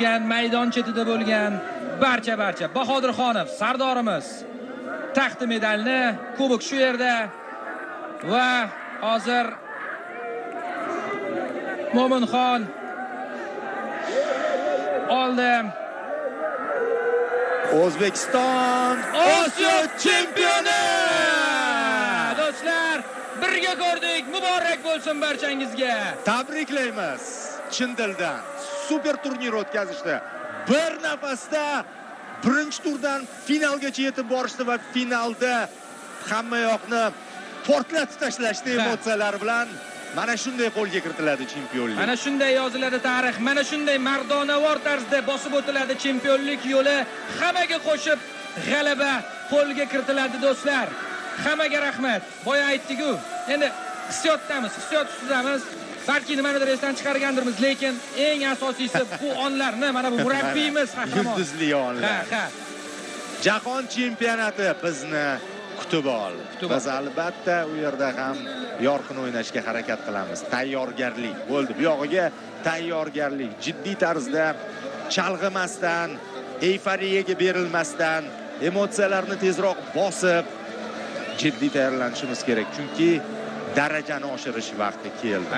turgan, maydon chetida bo'lgan barcha barcha. Bahodirxonov sardorimiz taqdi medalni, kubok shu yerda va hozir Mo'minxon oldi. O'zbekiston Osiyo chempioni! Do'stlar, birga ko'rdik. Muborak bo'lsin barchangizga. Tabriklaymiz chin dildan. Super turnir o'tkazishdi. Bir nafasda birinchi turdan finalgacha yetib borishdi va finalda hamma yoqni portlatib tashlashdi emotsiyalar bilan. Mana shunday qo'lga kiritiladi chempionlik. Mana shunday yoziladi tarix, mana shunday mardonavor tarzda bosib o'tiladi chempionlik yo'li. Hammaga qo'shib g'alaba qo'lga kiritiladi do'stlar. Hammaga rahmat. Boya aytdik-ku, endi hissiyotdamiz, hissiyot ustidamiz. Balki nimanidir esdan chiqargandirmiz, lekin eng asosiysi bu onlarni mana bu murabbiyimiz qahramon. Yulduzli onlar. Ha, ha. Jahon chempionati bizni kutib ol. Biz albatta u yerda ham yorqin o'ynashga harakat qilamiz. Tayyorgarlik bo'ldi. Bu yog'iga tayyorgarlik jiddiy tarzda, chalg'imasdan, eyforiyaga berilmasdan, emotsiyalarni tezroq bosib, jiddiy tayyorlanishimiz kerak. Chunki darajani oshirish vaqti keldi.